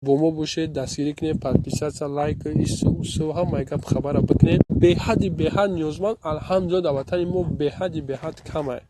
Бо мо бошед, дастгирӣ кунед, подписаться, лайк, ису усу, ҳамаи гап хабара бикунед. Беҳади беҳад ниёзманд, алҳамдулилла, дар ватани мо беҳади беҳад камае.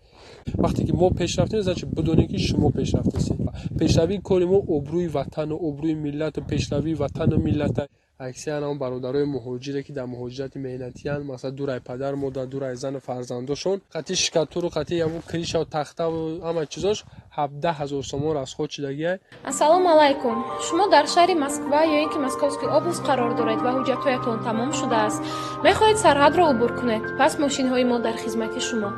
Вақте ки мо пеш рафтем, значит, бидонед, ки шумо пеш рафтесед. Пешравии кори мо обрӯи ватану обрӯи миллату пешравии ватану миллата. Аксаран он бародарои муҳоҷире, ки дар муҳоҷирати меҳнатиянд, масалан, дурай падар модар, дурай зану фарзандошон, қати штукатуру, қати ягон крышаву тахтаву ҳама чизош 17 000 сомон расход шудагиай. Ассалому алайкум! Шумо дар шаҳри Москва ё ин ки Московский область қарор доред ва ҳуҷҷатҳоятон тамом шудааст, мехоҳед сарҳадро убур кунед? Пас мошинҳои мо дар хизмати шумо.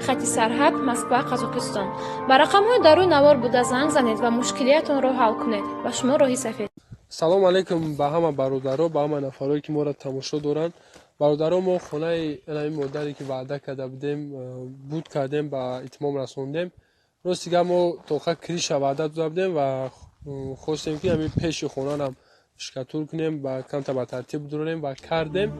Хати сарҳад Москва, Қазоқистон. Ба рақамҳои дар рӯи навор буда занг занед ва мушкилиятонро ҳал кунед. Ба шумо роҳи сафед. Салом алейкум ба ҳама бародаро, ба ҳама нафарое, ки моро тамошо доранд. Бародаро, мо хонаи ин модаре, ки ваъда карда будем, буд кардем, ба итмом расондем. Рости гап, мо тоқа крыша ваъда дода будем ва хостем, ки ҳамин пеши хонарам штукатур кунем, ба камта ба тартиб дурорем ва кардем.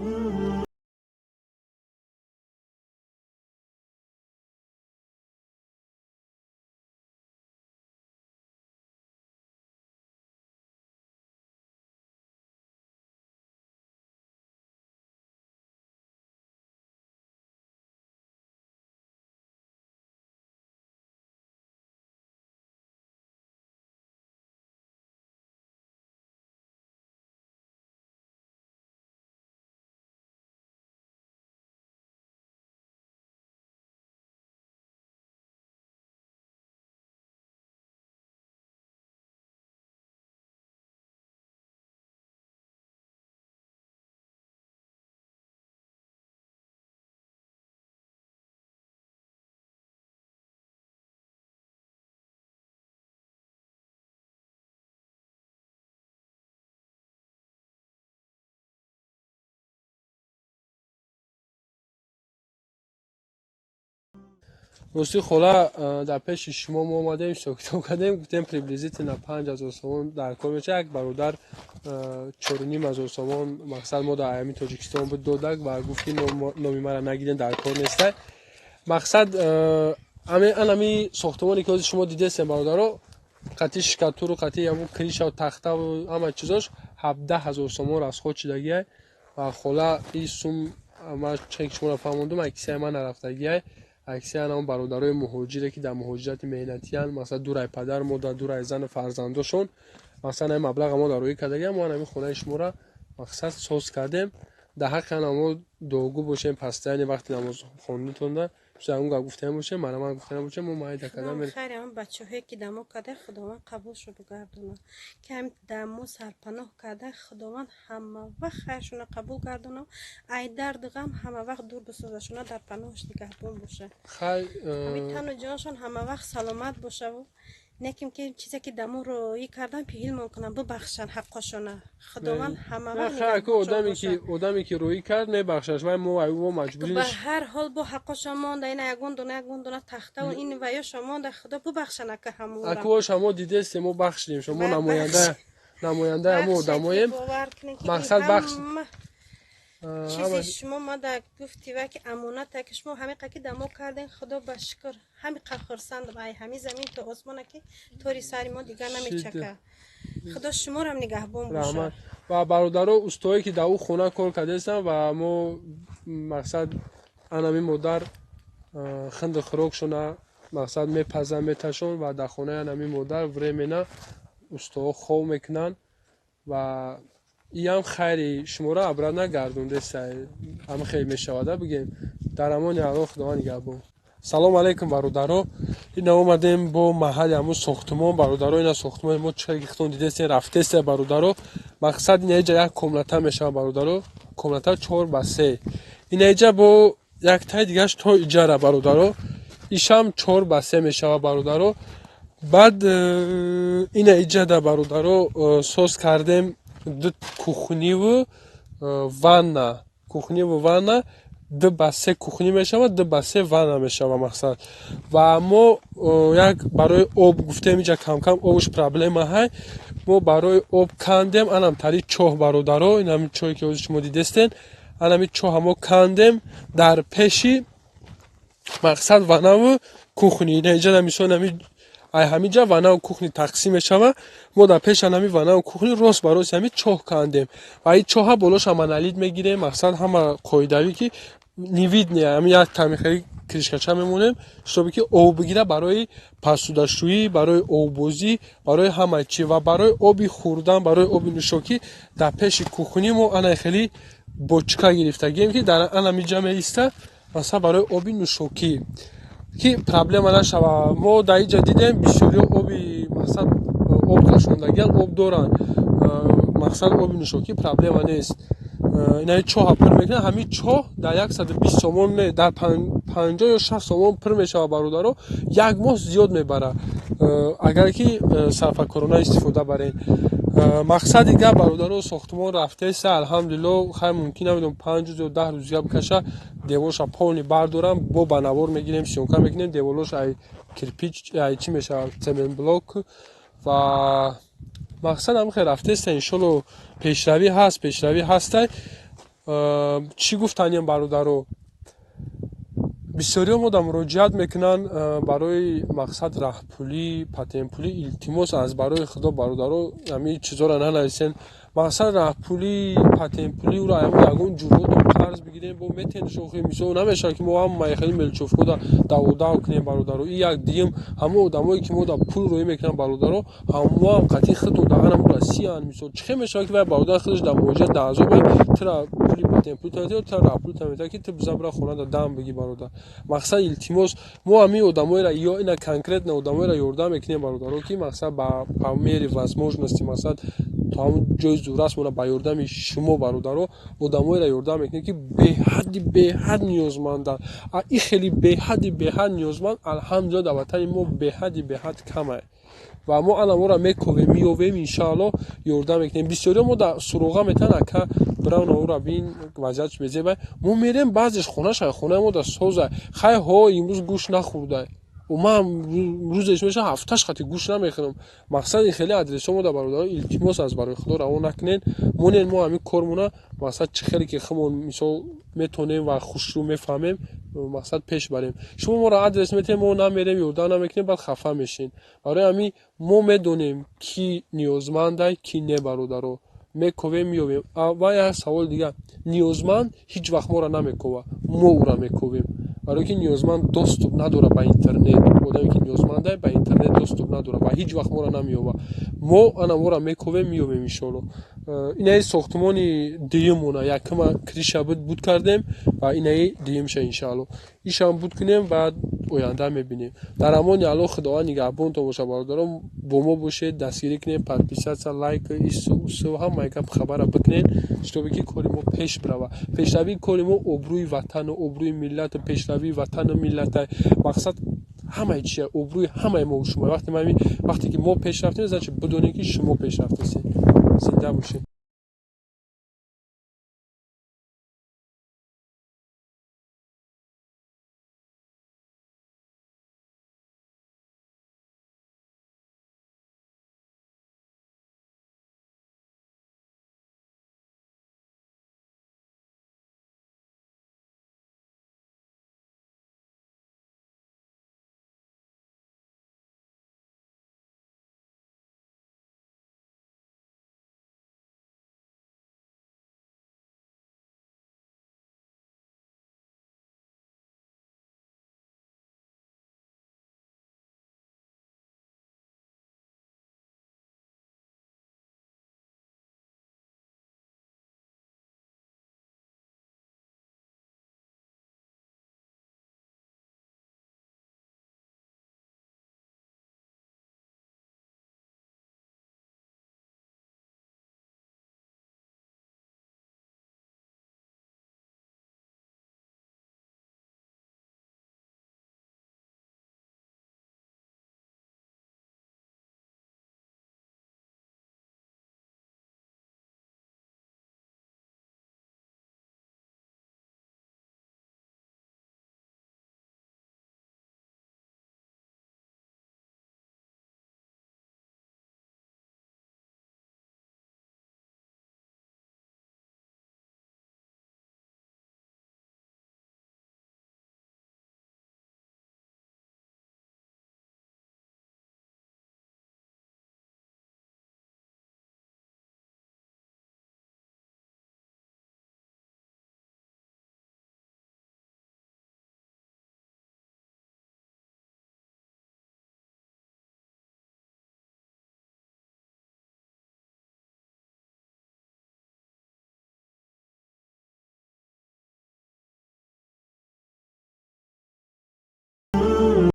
Рости, хола, дар пеши шумо мо омадем, ҳисобкитоб кардем, гуфтем, приблизительно 5000 сомон дар кор мешавад. Як бародар 4500 сомон, мақсад, мо дар аями Тоҷикистон буд, додак ва гуфт, ки номи мара нагирем, дар кор нестай. Мақсад, анами сохтмоне, ки ҳозир шумо дидестем, бародаро, қати штукатуру, қати ягон крышаву тахтаву ҳама чизош 17 000 сомон расход шудагиай. Ва хола, ин сум ман чӣ шуморо фаҳмондум, аксияи ман нарафтагиай. Аксаран он бародарои муҳоҷире, ки дар муҳоҷирати меҳнатиянд, масалан, дурай падар модар, дурай зану фарзандошон, масалан, ҳамин маблаға мо дар рӯӣ кардагиам. Мо ҳамин хонаи шуморо, мақсад, соз кардем. Дар ҳаққи ана мо дуогӯ бошем. Постоянно вақти намозхонитонда он гап гуфтаем бошем, мана ман гуфтаем бошем, мо майда кардам. Хайр, ҳам бачаҳое, ки дамо карда, Худованд қабулшо бигардонад, ки ҳам дамо сарпаноҳ карда, Худованд ҳама вақт хайршона қабул гардонад, ай дарду ғам ҳама вақт дур бисозашона, дар паноҳаш нигаҳбон боша. Хайр. Ҳами тану ҷоншон ҳама вақт саломат бошаву неким ки чизе, ки дамо роӣ кардан, пиҳилмон кунанд, бибахшанд ҳаққошона, Худованд ҳама вақт. Одаме, ки роӣ кард, мебахшаш, вай мо маҷбурӣ. Ба ҳар ҳол бо ҳаққошон монда, ина ягон дона, ягон дона тахтаву ин ваёшон монда, Худо бибахшанд ака ҳамора. Аку шамо дидестем, мо бахшидем, шумо намояндаи ҳамо одамоем, мақсад, бахш. Чизи шумо мада гуфти ва ки амоната, ки шумо ҳамиқа ки дамо карден, Худо ба шукр, ҳамиқа хурсандам. Ай ҳами замин то осмона ки тори сари мо дигар намечака. Худо шуморам нигаҳбон боша. Ва бародаро, устое, ки дар ӯ хона кор кардастанд ва мо, мақсад, анами модар хинду хӯрокшона, мақсад, мепазан, меташон ва дар хонаи анами модар временно устоҳо хов мекунанд ва иам хайри шуморо абра нагардондеса, ҳама хел мешавада, бигем. Дар амони Аллоҳ, Худованд нигаҳбон. Салом алейкум, бародаро! Ина омадем бо маҳалли ҳамун сохтмон, бародаро. Ина сохтмони мо, чӣ гихтон дидесте, рафтесте, бародаро. Мақсад, ина иҷа як комната мешавад, бародаро, комната 4 ба 3. Ина иҷа бо яктаи дигаш то иҷара, бародаро, ишам 4 ба 3 мешавад, бародаро. Баъд ина иҷада, бародаро, соз кардем ду кухниву ванна, кухниву ванна, 2 ба 3 кухни мешавад, 2 ба 3 ванна мешавад, мақсад. Ва мо як барои об гуфтем, иҷа камкам обуш проблема ҳай, мо барои об кандем анам тари чоҳ, бародаро. Инами чоҳе, ки ҳозир шумо дидестен, анами чоҳа мо кандем дар пеши, мақсад, ваннаву кухни. Ина иҷа мисол нами Ай ҳамин ҷа ваннау кухни тақсим мешава. Мо дар пеши ҳами ваннау кухни рост ба рости ҳами чоҳ кандем ва ин чоҳа болоша монолит мегирем. Мақсад, ҳама қоидавӣ, ки невидный, ҳами як тамихаи крышкача мемонем, чтобы ки об бигира барои посудашӯӣ, барои оббозӣ, барои ҳама чӣ ва барои оби хӯрдан, барои оби нӯшокӣ. Дар пеши кухни мо ана хеле бочка гирифтагием, ки дар анамиҷа меиста, масалан, барои оби нӯшокӣ, ки проблема нашава. Мо дар инҷа дидем, бисёриҳо оби, мақсад, об кашондагиан, об доранд, мақсад, оби нӯшокӣ проблема нест. Инаи чоҳа пур мекунад. Ҳамин чоҳ дар 120 сомон не, дар 50 ё 60 сомон пур мешавад, бародаро, як моҳ зиёд мебарад, агар ки сарфакорона истифода баред. Мақсади гап, бародаро, сохтмон рафтеса, алҳамдулилло. Хай, мумкин, намедонам, 5 рӯз ё 10 рӯз дига бикаша, деворша полный бардорам, бо ба навор мегирем, съёмка мекунем. Деворҳош ай кирпич, ай чӣ мешавад, цемент блок. Ва мақсад, ҳамин хел рафтеста, иншолло, пешравӣ ҳаст, пешравӣ ҳастай. Чӣ гуфтаниям, бародаро? Бисёриҳо мо да муроҷиат мекунанд барои, мақсад, раҳпулӣ, патентпулӣ. Илтимос, аз барои Худо, бародаро, ҳамин чизоро нанависен. Мақсад, раҳпулӣ, патентпулӣ, уро ягон ҷуродо қарз бигирем, бо метен шохи. Мисол, намешавад, ки мо ҳама хеле мелочёвкода даводав кунем, бародаро. И як дуюм, ҳамон одамое ки мо да пул роӣ мекунанд, бародаро, ҳамоам қатъи худтон дар ҳанам Россиян. Мисол, чӣ хел мешавад, ки вай бародар худаш дар муҳоҷират, дар азоб, тира пули патентпулӣ тира раҳпулӣ метавад, ки ту бизан бира хона да дам бигӣ, бародар? Мақсад, илтимос, мо ҳамин одамоеро ё ина конкретно одамоеро ёрдам мекунем, бародаро, ки, мақсад, ба по мере возможности, мақсад, то ҳамон ҷои зурраст мона, ба ёрдами шумо, бародаро, одамоеро ёрдам мекунем, ки беҳадди беҳад ниёзманданд. И хеле беҳадди беҳад ниёзманд, алҳамдулилла, дар ватани мо беҳадди беҳад камае ва мо анаморо мековем, меёвем, иншаалло, ёрдам мекунем. Бисёриҳо мо дар суроға метавон: «Ака, бирав, наора бин, вазъиятш безеба». Мо мерем, баъзеш хонаша, хонаи мо дар соза. Хай, ҳо, имрӯз гӯшт нахӯрда, ман рӯзеш меша ҳафташ хати гӯшт намехӯрам. Мақсад, ин хеле адресҳо мо да, бародаро, илтимос, аз барои Худо равон накунед, монен. Мо ҳамин кормона, мақсад, чӣ хеле ки худмон, мисол, метонем ва хушрӯ мефаҳмем, мақсад, пеш барем. Шумо моро адрес метиҳем, мо намерем, ёрдам намекунем, баъд хафа мешин. Барои ҳамин мо медонем, ки ниёзмандай, ки не, бародаро, мековем, меёбем. Ва як саволи дигар: ниёзманд ҳеҷ вақт моро намекова, мо ӯро мековем, барое ки ниёзманд доступ надорад ба интернет. Одаме ки ниёзманда, ба интернет доступ надорад ва ҳеҷ вақт моро намеёбад. Мо ана моро мековем, меёбем, иншоалло. Инаи сохтмони дуюмона, якума крыша буд кардем ва инаи дуюмша, иншоалло, ишам буд кунем, баъд оянда мебинем. Дар амони Аллоҳ, Худованд нигаҳбонтон бошад, бародарон. Бо мо бошед, дастгирӣ кунед, подписаться, лайк, ису усу, ҳамаи гап хабара бикунед, чтобы ки кори мо пеш бирава. Пешравии кори мо обрӯи ватану обрӯи миллату пешравии ватану миллата, мақсад, ҳамаи чия, обрӯи ҳамаи мо шумо. Вақте ки мо пеш рафтем, значит, бидонед, ки шумо пеш рафтесед. Зинда бошед.